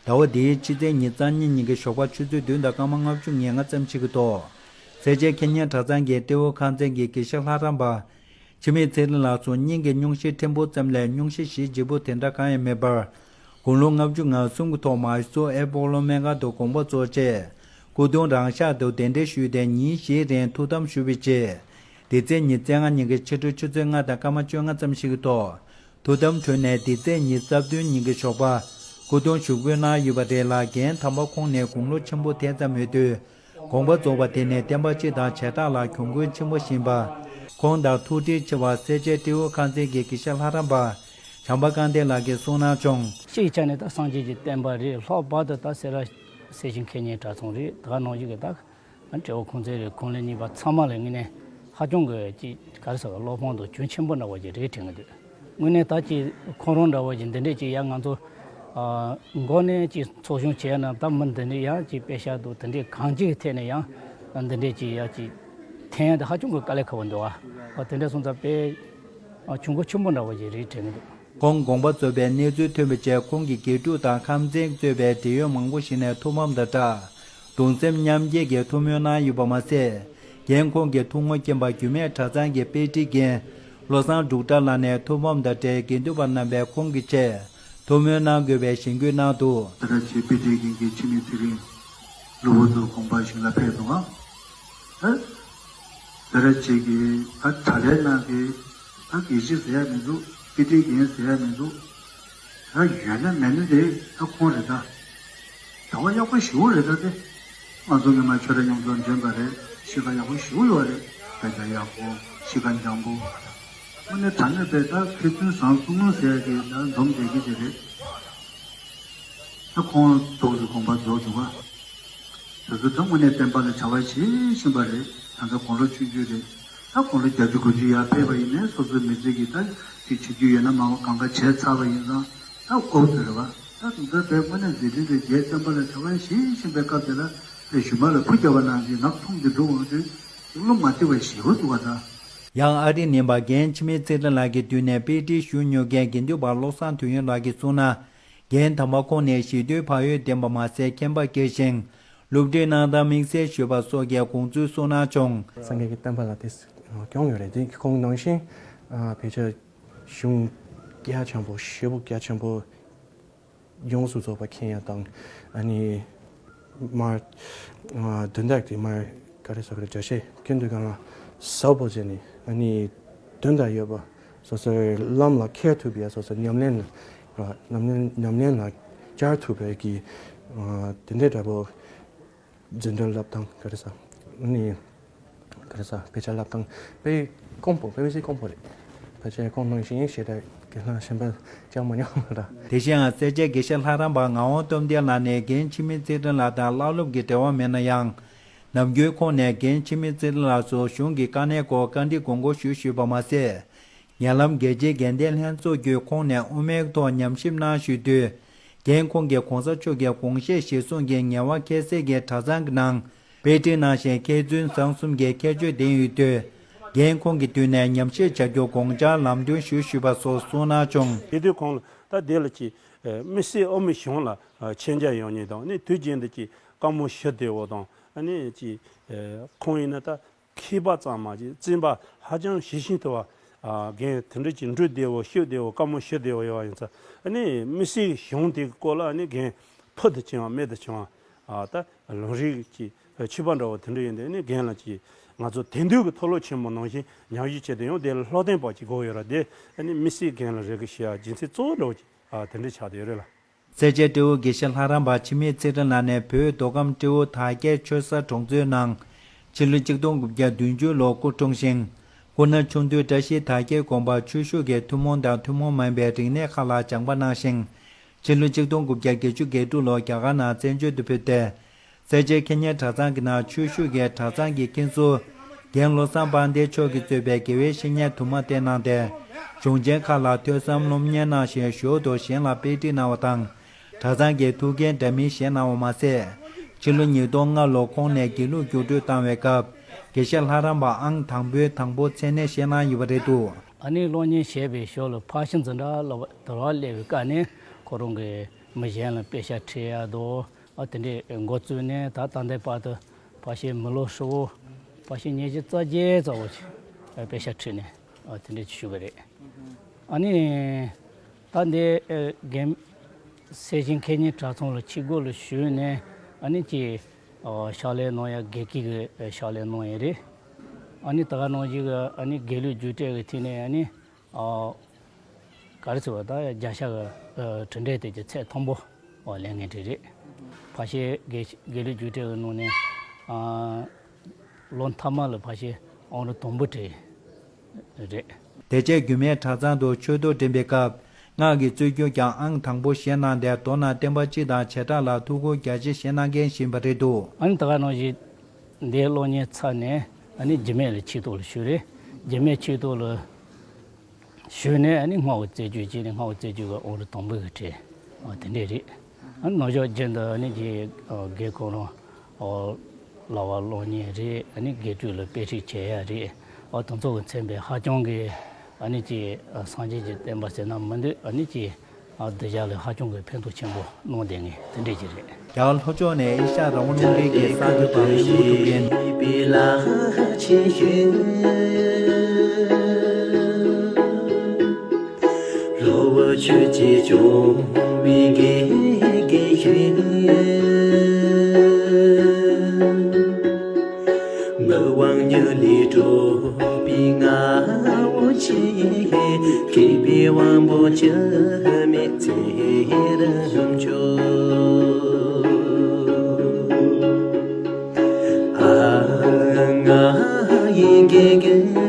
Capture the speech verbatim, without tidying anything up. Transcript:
ཟླ་བ་འདིའི་ཕྱི་ཚེས་ཉི་ཤུ་རྩ་གཉིས་ཉིན་གྱི་ཞོགས་པ་ཆུ་ཚོད་བདུན་དང་སྐར་མ་ལྔ་བཅུ་ང་ལྔ་ཙམ་ཞིག་གི་ཐོག་སེར་བྱེས་ཁེ་ཉན་གྲྭ་ཚང་གི་སྤྲེའུ་ཁང་ཚན་གྱི་དགེ་བཤེས་ལྷ་རམས་པ་འཆི་མེད་ཚེ་རིང་ལགས་སུ་སྙིང་གི་སྙུང་གཞི་ཕྲན་བུ་ཙམ་ལས་སྙུང་གཞི་ཞེ་ལྗིད་པོ་དེ་འདྲ་གང་ཡང་མེད་པར། དགུང་ལོ་ལྔ་བཅུ་ང་གསུམ་གྱི་ཐོག་མ་སུ་ཨེ་སྤོ་ལོ་སྨན་ཁང་དུ་དགོངས་པ་རྫོགས་རྗེས། སྐུ་གདུང་རང་ཤག་ཏུ་གདན་འདྲེན་ཞུས་ཏེ་ཉིན་བཞིའི་རིང་ཐུགས་དམ་བཞུགས་པའི་རྗེས། འདི་ཚེས་ཉི་ཤུ་རྩ་ལྔ་ཉིན་གྱི་ཕྱི་དྲོ་ཆུ་ཚོད་ལྔ་དང་སྐར་མ་བཅོ་ལྔ་ཙམ་ཞིག་གི་ཐོག་ཐུགས་དམ་གྲོལ་ནས་འདི་ཚེས་ཉི་ཤུ་རྩ་བདུན་ཉིན་གྱི་ཞོགས་པ་སྐུ་གདུང་ཞུགས་འབུལ་གནང་ཡོད་པ་རེད་ལ། རྒན་དམ་པ་ཁོང་ནས་དགུང་ལོ་ཆེན་པོ་དེ་ཙམ་ཡོད་དུས། དགོངས་པ་རྫོགས་པ་དེ་ནི་བསྟན་པ་སྤྱི་དང་བྱེ་བྲག་ལ་གྱོང་གུན་ཆེན་པོ་བཞིན་པ། ཁོང་དང་ཐུགས་འབྲེལ་ཆེ་བ་སེར་བྱེས་སྤྲེའུ་ཁང་ཚན་གྱི་དགེ་བཤེས་ལྷ་རམས་པ་བྱམས་པ་དཀར་ལྡན་ལགས་ཀྱིས་གསུངས་གནང་བྱུང་། སྤྱིའི་ཆ་ནས་ད་སངས་རྒྱས་ཀྱི་བསྟན་པ་རེད། ལྷག་པར་དུ་ད་སེ་ར་སེ་ཆེན་ཁེ་ཉན་གྲྭ་ཚང་རེད། ད་ག་ནང་བཞིན་གྱི་ད་སྤྲེའུ་ཁང་ཚན་རེད། ཁོང་ལ་གཉིས་པ་ཚང་མ་ལ་དངོས་གནས་ཧ་ཅང་གི་ཅིག་ག་རེ་ཟེར་བ་བློ་ཕམ་དང་གྱོང་ཆེན་པོ་འདྲ་བོ་ཅིག་རེད་དྲན་གྱི་འདུག་དངོས་གནས་ད་ཅིག་ཁོང་རང་འདྲ་བོ་ཅིག་འདི་འདྲས་ཅིག་ཡ་ང་ཚོ་ཨ་མགོ་ནས་ཅིག་ཚོགས་ཆུང་བྱས་ན་ད་མི་འདི་འདྲས་ཡང་ཅིག་དཔེ་ཤ་འདུག་དེ་འདྲས་གང་ཅིའི་ཐད་ནས་ཡང་འདི་འདྲས་ཅིག་ཡ་ཅིག་འཐེན་ཡ་དེ་ཧ་ཅང་གི་དཀའ་ལས་ཁག་པོ་འདུག་ཨ་དེ་འདྲས་སོང་ཙང་དཔེ་ཨ་གྱོང་གུན་ཆེན་པོ་འདྲ་བོ་ཅིག་རེད་དྲན་གྱི་འདུག་ཁོང་དགོངས་པ་རྫོགས་པའི་གནས་ཚུལ་ཐོན་པའི་རྗེས་ཁོང་གི་དགེ་ཕྲུག་དང་ཁམས་ཚན་གཙོས་པའི་འབྲེལ་ཡོད་མང་པོ་ཞིག་ནས་ཐུགས་ཕམ་དང་སྦྲགས། གདུང་སེམས་མཉམ་སྐྱེད་ཀྱི་ཐུགས་སྨོན་གནང་ཡོད་པ་མ་ཟད། རྒན་ཁོང་གི་ཐུགས་མངའ་མཁྱེན་པ་རྒྱུད་སྨད་གྲྭ་ཚང་གི་དཔེ་ཁྲིད་འགན་བློ་བཟང་འབྲུག་གྲགས་ལགས་ནས་ཐུགས་ཕམ་དང་འབྲེལ་དགེ་འདུན་པ་རྣམ་པས་ཁོང་གི་ཆེད་ཐུགས་སྨོན་གནང་དགོས་པའི་གཞེན་སྐུལ་གནང་འདུག་སེ་ར་བྱེས་དཔེ་ཁྲིད་འགན་འཁྱེར་འཆི་མེད་ཚེ་རིང་གློ་བུར་དུ་དགོངས་པ་ཞིག་ལ་ཕེབས་འདུག་ཨ། ད་སེ་ར་བྱེས་ཀྱི་ད་གྲྭ་ལས་ནང་གི་ད་དགེ་བཤེས་ཟེར་ཡ་མི་འདུག་དཔེ་ཁྲིད་འགན་ཟེར་ཡ་མི་འདུག་ད་ཡོད་ན་མེད་ན་དེ་ད་ཁོང་རེད་ད། གྲྭ་པ་ཡག་པོ་ཞེ་པོ་རེད་ད་དེ། ང་ཚོ་སྔོན་མ་ཆོས་ར་མཉམ་དུ་འདྲེན་པ་རེད། གཤིས་ཀ་ཡག་པོ་ཞེ་པོ་ཡོད་རེད། དཔེ་ཆ་ཡག་པོ་གཤིས་ཀ་འཇམ་པོ། དངོས་གནས་དྲང་གནས་དཔེ་ད་ཁྲི་བཙུན་བཟང་གསུམ་ཟེར་ཡ་གི་ད་འཛོམས་བསྡད་ཀྱི་ཅིག་རེད། ད་ཁོང་ཐུགས་ཀྱི་དགོངས་པ་རྫོགས་འདུག་ག་དེ་ཚོ་ད་དངོས་གནས་བསྟན་པ་ལ་བྱ་བ་བྱེད་བཞིན་པ་རེད། ད་ལྟ་དགུང་ལོ་ཆུང་ཆུང་རེད། ད་དགུང་ལོ་བརྒྱད་ཅུ་དགུ་བཅུ་ཡར་ཕེབས་པ་ཡིན་ནའི་སོ་སོའི་མི་ཚེ་གི་ད་ཅིག་བྱེད་རྒྱུ་ཡོད་ན་མང་པོ་གང་ག་བྱས་ཚར་བ་ཡིན་ཙང་ད་ཨོ་ཙི་རེད་བ། ད་དེ་ཚོ་དཔེ་དངོས་གནས་འཛིན་གྲྭ་དེ་རྒྱའི་བསྟན་པ་ལ་བྱ་བ་བྱེད་བཞིན་པའི་སྐབས་དེ་ལ་དཔེ་གཞུག་མ་ལ་བུ་རྒྱབ་པ་ནང་བཞིན་ནག་འཐོམ་གྱི་འགྲོ་འོང་དུས་བློ་མ་བདེ་བ་ཞེ་པོ་འདུག་བ་ད། ཡང་ཨ་རིར་གནས་པ་རྒན་འཆི་མེད་ཚེ་རིང་ལགས་ཀྱི་མདུན་ནས་དཔེ་ཁྲིད་ཞུ་མྱོང་མཁན་དགེ་འདུན་པ་བློ་བཟང་དོན་ཡོད་ལགས་ཀྱིས་གསུངས་ན། རྒན་དམ་པ་ཁོང་ནས་ཞི་དུལ་བག་ཡོད་ལྡན་པ་མ་ཟད་མཁྱེན་པ་སྐྱེ་ཞིང་། སློབ་ཁྲིད་གནང་སྟངས་དམིགས་བསལ་ཞུས་པ་སོགས་ཀྱི་དགོངས་ཚུལ་གསུངས་གནང་བྱུང་། སངས་རྒྱས་ཀྱི་བསྟན་པ་ལ་དེ་སྐྱོང་ཡོད་རེད། དེ་ཁོང་ནང་བཞིན་ཨ་ཕལ་ཆེར་གཞུང་རྒྱ་ཆེན་པོ་ཞེ་པོ་རྒྱ་ཆེན་པོ་ཡོངས་སུ་རྫོགས་པ་མཁྱེན་ཡ་དང་། ཨ་ནི་མར་ཨ་དོན་དག་དེ་མར་ག་རེ་ཟེར་དགོས་རེད། འཇའ་ཤེལ་ཁེན་ཏུ་གང་ལ་ཟབ་པོ་བྱས་ནས་ཨ་ནི་དོན་དག་ཡོད་པ། སོ་སོའི་ལམ་ལ་འཁྱེར་ཐུབ་པའི་སོ་སོའི་ཉམས་ལེན་ལ་ཉམས་ལེན་ཉམས་ལེན་ལ་བཅར་ཐུབ་པའི་གི་ཨ་དེ་འདྲའི་འདྲ་པོ་འཛིན་གྲྭ་བསླབ་སྟངས་ག་རེ་ཟ་ཨ་ནི་ག་རེ་ཟ་དཔེ་ཆ་བསླབ་སྟངས་དཔེ་དཀོན་པོ་དཔེ་མི་སྲིད་དཀོན་པོ་རེད། ཕལ་ཆེར་ཁོང་ནང་བཞིན་ཞེ་དྲག་དགེ་སློང་གཞན་པ་བཅར་མ་མྱོང་ལ། དེ་བཞིན་སེར་བྱེས་དགེ་བཤེས་ལྷ་རམས་པ་ངག་དབང་སྟོབས་ལྡན་ལགས་ནས་རྒན་འཆི་མེད་ཚེ་རིང་ལགས་དང་བླ་སློབ་ཀྱི་འབྲེལ་བ་མེད་ན་ཡང་། ནམ་རྒྱུན་ཁོང་ནས་རྒན་འཆི་མེད་ཚེ་རིང་ལགས་སུ་གཞུང་གི་དཀའ་གནད་སྐོར་བཀའ་འདྲི་དགོངས་སྐོར་ཞུ་ཞུས་པ་མ་ཟད། ཉེ་ལམ་རྒྱལ་སྤྱིའི་དགེ་ལྡན་ལྷན་ཚོགས་ཀྱིས་ཁོང་ནས་དབུ་མའི་ཐོག་ཉམས་ཞིབ་གནང་ཞུས་དུས། རྒན་ཁོང་གིས་གོང་ས་མཆོག་གི་དགོངས་བཞེད་གཞིར་བཟུང་གིས་ངལ་བ་ཁྱད་བསད་ཀྱིས་གྲྭ་ཚང་གི་ནང་དཔེ་ཁྲིད་གནང་ཞིང་མཁས་བཙུན་བཟང་གསུམ་གྱི་ཁྱད་ཆོས་ལྡན་ཡོད་དུས། རྒན་ཁོང་གི་མདུན་ནས་ཉམས་ཞིབ་བྱ་རྒྱུ་དགོངས་འཆར་ལམ་སྟོན་ཞུ་ཞུས་པ་སོགས་གསུངས་གནང་བྱུང་། དེ་དུས་ཁོང་ལ་ད་དེ་ལ་ཅིག་དམིགས་བསལ་དབུ་མའི་གཞུང་ལ་མཁྱེན་རྒྱ་ཡོད་མཁན་དང་ནི་དུས་རྒྱུན་དུ་ཅིག་བཀའ་མོལ་ཞུ་བདེ་བོ་དང་ནི་ཅིག་ཁོང་ཡིན་ན་ད། མཁས་པ་ཙམ་མ་ཟད་བཙུན་པ་ཧ་ཅང་ཞི་ཞིང་དུལ་བ། ཨ་རྒན་དེ་འདྲ་ཅིག་འགྲོ་བདེ་བོ་ཤོད་བདེ་བོ་བཀའ་མོལ་ཞུ་བདེ་བོ་ཡོད་པ་ཡིན་ཙང་ཨ་ནི་དམིགས་བསལ་གཞུང་དེ་གི་སྐོར་ལ་ཨ་ནི་རྒན་ཕུལ་དུ་བྱུང་བ་རྨད་དུ་བྱུང་བ་ཨ་ད་ལུང་རིགས་ཀྱི་མཆོད་པ་འདྲ་བོ་དེ་འདྲ་ཡིན་དུས་ཨ་ནི་རྒན་ལ་ཅིག་ང་ཚོ་དེང་དུས་ཀྱི་མཐོ་སློབ་ཆེན་མོ་ནང་བཞིན་ཉམས་ཞིབ་བྱས་ཏེ་ཡང་དེ་ལ་སློབ་སྟོན་པ་ཅིག་དགོས་ཡོད་ར་དེ་ཨ་ནི་དམིགས་བསལ་རྒན་ལ་རེ་སྐུལ་ཞུ་ཡ་རྒྱུ་མཚན་གཙོ་བོ་འདྲ་བོ་ཅིག་ཨ་དེ་འདྲ་ཆགས་བསྡད་ཡོད་རེད་ལ། སེར་བྱེས་སྤྲེའུ་དགེ་བཤེས་ལྷ་རམས་པ་འཆི་མེད་ཚེ་རིང་ལགས་ནས་བོད་མདོ་ཁམས་སྤྲེའུ་དར་རྒྱས་ཆོས་ས་གྲོང་ཚོའི་ནང་ཕྱི་ལོ་ཆིག་སྟོང་དགུ་བརྒྱ་བདུན་ཅུ་ལོར་སྐུ་འཁྲུངས་ཤིང་། སྐུ་ན་ཆུང་དུས་བཀྲ་ཤིས་དར་རྒྱས་དགོན་པར་ཆོས་ཞུགས་ཀྱིས་ཐུན་མོང་དང་ཐུན་མོང་མིན་པའི་རིག་གནས་ཁག་ལ་སྦྱངས་པ་གནང་ཞིང་། ཕྱི་ལོ་ཆིག་སྟོང་དགུ་བརྒྱ་བརྒྱད་ཅུ་གྱ་དྲུག་ལོར་རྒྱ་གར་ནང་བཙན་བྱོལ་དུ་ཕེབས་ཏེ། སེར་བྱེས་ཁེ་ཉན་གྲྭ་ཚང་གི་ནང་ཆོས་ཞུགས་ཀྱིས་གྲྭ་ཚང་གི་མཁན་ཟུར་རྒན་བློ་བཟང་དཔལ་ལྡན་མཆོག་གིས་གཙོས་པའི་དགེ་བའི་བཤེས་གཉེན་དུ་མ་བསྟེན་གནང་སྟེ། གཞུང་ཆེན་ཁག་ལ་ཐོས་བསམ་སློབ་གཉེར་གནང་ཞིང་ཞོར་དུ་གཞན་ལ་དཔེ་ཁྲིད་གནང་བ་དང་། གྲྭ་ཚང་གི་ཐུགས་འགན་འདྲ་མིན་བཞེས་གནང་བ་མ་ཟད། ཕྱི་ལོ་ཉིས་སྟོང་ལྔ་ལོར་ཁོང་ནས་དགེ་ལུགས་རྒྱུགས་སྤྲོད་བཏང་བའི་སྐབས། དགེ་བཤེས་ལྷ་རམས་པ་ཨང་དང་པོའི་དང་པོ་མཚན་གནས་བཞེས་གནང་ཡོད་པ་རེད་འདུག་ཨ་ནི་སློབ་གཉེར་བྱས་པའི་ཞོར་ལ་ཕར་ཕྱིན་འཛིན་གྲྭ་ལ་དོར་བ་སླེབས་པའི་སྐབས་ནས་ཁོ་རང་གི་ མི་གཞན་ལ་དཔེ་ཆ་ཁྲིད་ཡག་དང་། ཨ་དེ་འདྲའི་འགོ་བཙུགས་ནས་ད་ད་ལྟའི་བར་དུ་ཕལ་ཆེར་མི་ལོ་ཧྲིལ་བོ་ཕལ་ཆེར་ཉི་ཤུ་རྩ་བརྒྱད་ཙམ་ཅིག་དཔེ་ཆ་ཁྲིད་ནས་ཨ་དེ་འདྲ་ཞུས་པ་རེད། ཨ་ནི་ད་འདི་ཨ་རྒན་སེ་ཆེན་མཁས་སྙན་གྲྭ་ཚང་ལ་ཆིབས་བསྒྱུར་ལ་ཞུས་ནས། ཨ་ནི་ཅིག་ཨ་ཕྱག་ལས་གནང་ཡག་དགེ་བཀོད་ཀྱི་ཕྱག་ལས་གནང་ཡག་རེད། ཨ་ནི་ད་ག་ནང་བཞིན་གྱི་ཨ་ནི་དགེ་ལུགས་རྒྱུགས་སྤྲོད་ཀྱི་ཐད་ནས་ཨ་ནི་ཨ་ག་རེ་ཟེར་བ། ད་རྒྱལ་ཤ་གི་ཨ་གྲུབ་འབྲས་དེ་གྱི་ཚད་མཐོན་པོ་ཨ་ལེན་མཁན་དེ་རེད། ཕལ་ཆེར་དགེ་དགེ་ལུགས་རྒྱུགས་སྤྲོད་ཀྱི་ནང་ནས་ཨ་ལོ་མཐའ་མ་ལ་ཕལ་ཆེར་ཨང་རིམ་དང་པོ་དེ་རེད། དེ་རྗེས་རྒྱུད་སྨད་གྲྭ་ཚང་དུ་ཆོས་ཐོག་འགྲིམ་པའི་སྐབས། སྔགས་ཀྱི་རྩོད་རྒྱུགས་ཀྱང་ཨང་དང་པོ་བཞེས་གནང་སྟེ། མདོར་ན་བསྟན་པ་སྤྱི་དང་བྱེ་བྲག་ལ་ཐུགས་ཁུར་རྒྱ་ཆེ་བཞེས་གནང་མཁན་ཞིག་ཡིན་པ་རེད་འདུག་ཨ་ནི་ད་ག་ནང་བཞིན་འདིའི་གློག་བརྙན་ཚར་ནས་ཨ་ནི་རྒྱུད་སྨད་ལ་ཆིབས་ཐོག་ལ་ཞུས་རེད། རྒྱུད་སྨད་ཆིབས་ཐོག་ལ་ཞུས་ནས་ཨ་ནི་སྔགས་ཀྱི་རྩོད་རྒྱུགས་བྱས་ནས། སྔགས་ཀྱི་རྩོད་རྒྱུགས་ཀྱི་ཨང་རིམ་དང་པོ་གི་གྲས་ཨ་དེ་འདྲས་རེད། ཨ་ནི་ནང་ཞོགས་རྒྱུན་དུ་ཨ་ནི་ཅིག་ཨ་དགེ་སྐོར་རང་ཨ་བསླབ་པ་གློག་བརྙན་རེད། ཨ་ནི་དགེ་ཕྲུག་ལ་དཔེ་ཁྲིད་བྱེད་ཡག་རེད། ཨ་དེ་ཚོ་གི་མཚོན་པའི་ཧ་ཅང་གི་ཨ་ནི་ཅིག་ཨ་སངས་རྒྱས་ཀྱི་བསྟན་པ་ཟེར་ན་མི་འདུག་ཨ་ནི་ཅིག་ཨ་གདུལ་བྱ་ལ་ཧ་ཅང་གི་ཕན་ཐོགས་ཆེན་པོ་གནང་བསྡད་མཁན་དེ་འདྲས་ཅིག་རེད། རྒྱ་གར་ལྷོ་ཕྱོགས་ནས་ཨེ་ཤ་ཡ་རང་དབང་རླུང་འཕྲིན་གྱི་གསར་འགོད་པ་ལྷུན་པོ་ཐུབ་བརྒྱུད།